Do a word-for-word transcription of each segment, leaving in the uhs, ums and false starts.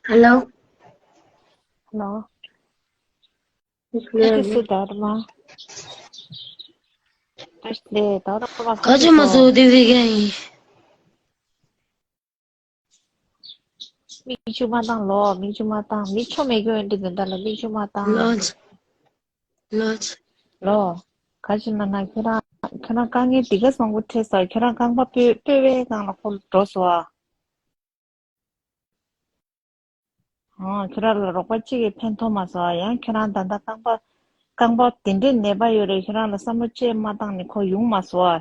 Hello. Hello. Hello. This is Dharma. Ashley, Dharma. Kajima so de vegan. མིག་ཆུ་མ་བཏང་ལོ། མིག་ཆུ་མ་བཏང་། མིག་ཆུ་མེད་རྒྱུ་འདི་འདི་འདྲ་ལ་མིག་ཆུ་མ་བཏང་། Lord. Lord. ལོ། ག་ཅི་ན་ན་ཁྱོད་རང་ཁྱོད་རང་དཀའ་ངལ་འདི་ག་མང་པོ་འཕྲད་སོང་། ཁྱོད་རང་རྐང་པ་སྤོས་སྤོས་པའི་སྒང་ལ་ཁོ་འགྲོ་སོང་ཨ། ཨང་། ཁྱོད་རང་ལ་རོགས་པ་གཅིག་གིས་ཕན་ཐོགས་མ་སོང་ཨ། ཡང་ཁྱོད་རང་ད་ལྟ་རྐང་པ་རྐང་པ་དེ་འདྲའི་ནད་པ་ཡོད་རེད། ཁྱོད་རང་ལ་བསམ་བློ་བཅས་མ་བཏང་ནས་ཁོ་ཡོང་མ་སོང་ཨ།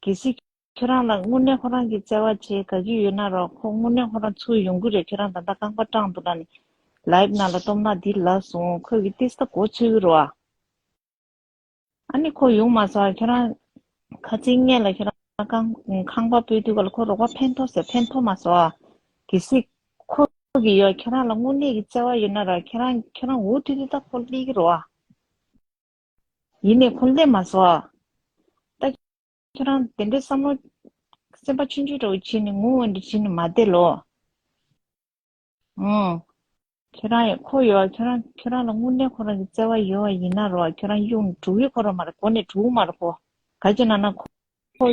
གལ་སྲིད་ཁྱོད་རང་ལ་དངོས་གནས་ཁོ་རང་གི་བརྩེ་བ་བྱེད་དགའ་གི་ཡོད་ན་རོགས། ཁོ་དངོས་གནས་ཁོ་རང་ཚུར་ཡོང་གི་རེད། ཁྱོད་རང་ད་ལྟ་རྐང་པ་སྐྲངས་འདུག་ལ་ནི་ལའིབ་ནང་ལ་སྟོབས་ན་འདི་ལབ་སོང་། ཁོས་གི་ཏིས་ད་གོ་ཚོད་ཀྱི་རོ་ཨ། ཨ་ནི་ཁོ་ཡོང་མ་སོང་ཨ། ཁྱོད་རང་ཁ་ཚིག་སྔས་ལ་ཁྱོད་རང་རྐང་ཁང་པ་སྤོས་དུས་ག་ལ་ཁོ་རོགས་པ་ཕན་ཐོགས་ཟེར་ཕན་ཐོགས་མ་སོང་ཨ། གལ་སྲིད་ཁོ་གི་ཡོད་ཁྱོད་རང་ལ་དངོས་གནས་ཀྱི་བརྩེ་བ་ཡོད་ན་ར་ཁྱོད་རང་ཁྱོད་རང་འུ་ཐུག་དུས་ད་ཁོ་སླེབས་ཀྱི་རོ་ཨ། ཡིན་ནའི་ཁོ་སླེབས་མ་སོང་ཨ། ད་ཁྱོད་རང་དེ་འདྲའི་བསམ་བློ་སེམས་པ་ཆུང་ཆུང་འདྲ་བོ་བྱས་ནས་ངུ་འོ་འདྲ་བྱས་ནས་མ་བསྡད་ལོ། ཨང་། ཁྱོད་རང་ཡང་ཁོ་ཡོད་ཁྱོད་རང་ཁྱོད་རང་ལ་དངོས་གནས་ཁོ་རང་གི་བརྩེ་བ་ཡོད་པ་ཡིན་ན་རོ། ཁྱོད་རང་གཡུག་ནས་འགྲོ་གི་ཁོ་རང་མ་རེད། གོ་ནས་འགྲོ་གི་མ་རེད་ཁོ། ག་ཅི་ན་ན་ཁོ་ཁོ་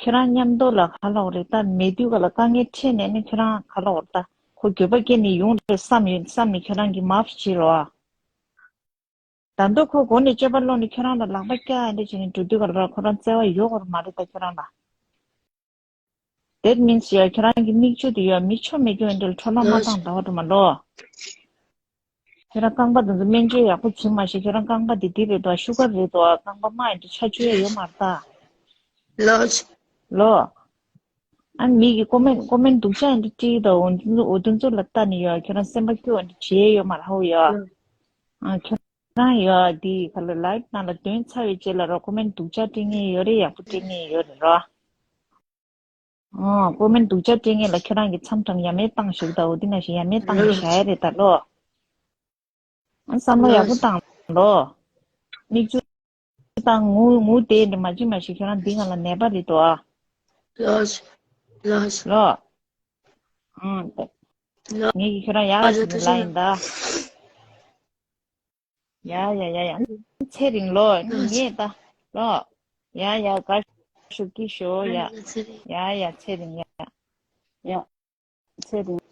ཁྱོད་རང་མཉམ་དུ་ལ་ག་ལབ་དགོས་རེད། ད་མེད་དུས་ག་ལ་དཀའ་ངལ་འཕྲད་ནས་ནི་ཁྱོད་རང་ག་ལབ་དགོས་རེད། ད་ཁོ་འགྱོད་པ་སྐྱེས་ནས་ཡོང་རེད་བསམ་ཡོད་བསམ་ནས་ཁྱོད་རང་གིས་མ་བྱེད་རོ། ད་དུང་ཁོ་མགོ་ནས་སྤྱོད་པ་སློང་ནས་ཁྱོད་རང་ལ་ལག་པ་བཀྱག་ཨ་འདྲ་བྱས་ནས་འགྲོ་དུས་ག་ལ་ཁོ་རང་བརྩེ་བ་ཡོད་དགོས་མ་རེད། ད་ཁྱོད་རང་ལ། That means ཡ་ཁྱོད་རང་གི་མིག་ཆུ་དེ་ཡ་མིག་ཆུ་མེད་རྒྱུ་འདྲ་ལ་འཕྲོ་བརླག་མ་བཏང་ད་བ་འགྲོ་མ་ལོ། ཁྱོད་རང་རྐང་པ་དེ་ཚོ་སྨན་བཅོས་ཡག་པོ་བྱེད་མ་ཤེས། ཁྱོད་རང་རྐང་པ་དེ་འདི་རེད་དོ། ཤུ་གར་རེད་དོ། རྐང་པ་དམར་ཡིན་དུས་ཆ་ཆུ་ཡ་ཡོད་མ་རེད་ད། Lord. ལོ། ཨ་མི་གི་ཀོ་མེན་ཀོ་མེན་སྡུག་ཅག་ཡིན་དུས་བྲིས་དོ། འོ་དེ་ཚོ་ལ་ལྟ་ནས་ཡོད་ཁྱོད་རང་སེམས་པ་སྐྱོ་བ་འདྲ་བྱེད་ཡོད་མ་རེད་ཧོ་ཡ། ཨ་ཁྱོད་རང་ཡོད་འདི་ག་ལ་ལའིབ་ནང་ལ་འདོན་ཚར་བའི་རྗེས་ལ་རོ་ཀོ་མེན་སྡུག་ཅག་སྤྲད་ངེས་ཡོད་རེད། ཡག་པོ་སྤྲད་ངེས་ཡོད་རེད་རོ། ཨོ་ཀོ་མེན་སྡུག་ཅག་སྤྲད་ངེས་ལ་ཁྱོད་རང་གི་མཚམས་མཚམས་ཡ་མེད་བཏང་ཞིག་ད། འོ་འདི་ན་ཞིག་ཡ་མེད་བཏང་ནས་བཞག་ཡ་རེད་ད་ལོ། ཨ་བསམ་བློ་ཡག་པོ་བཏང་ལོ། མིག་ཆུ་བཏང་ངུ་ངུ་དེ་འདྲ་མ་བྱེད་མ་ཤེས། ཁྱོད་རང་འདི་ང་ལ་ནད་པ་རེད་དོ་ཨ། Lord. Lord. ལོ། ཨང་། ངེད་ཀྱིས་ཁྱོད་རང་ཡག་ཞིག་ལ་ཡིན་ད། ཡ་ཡ་ཡ་ཡ། ཚེ་རིང་ལོ། ངས་ད་ལོ། ཡ་ཡ་དགའ་ཞུ་སྐྱིད་ཤོག་ཡ། ཡ་ཡ་ཚེ་རིང་ཡ། ཡ། ཚེ་རིང་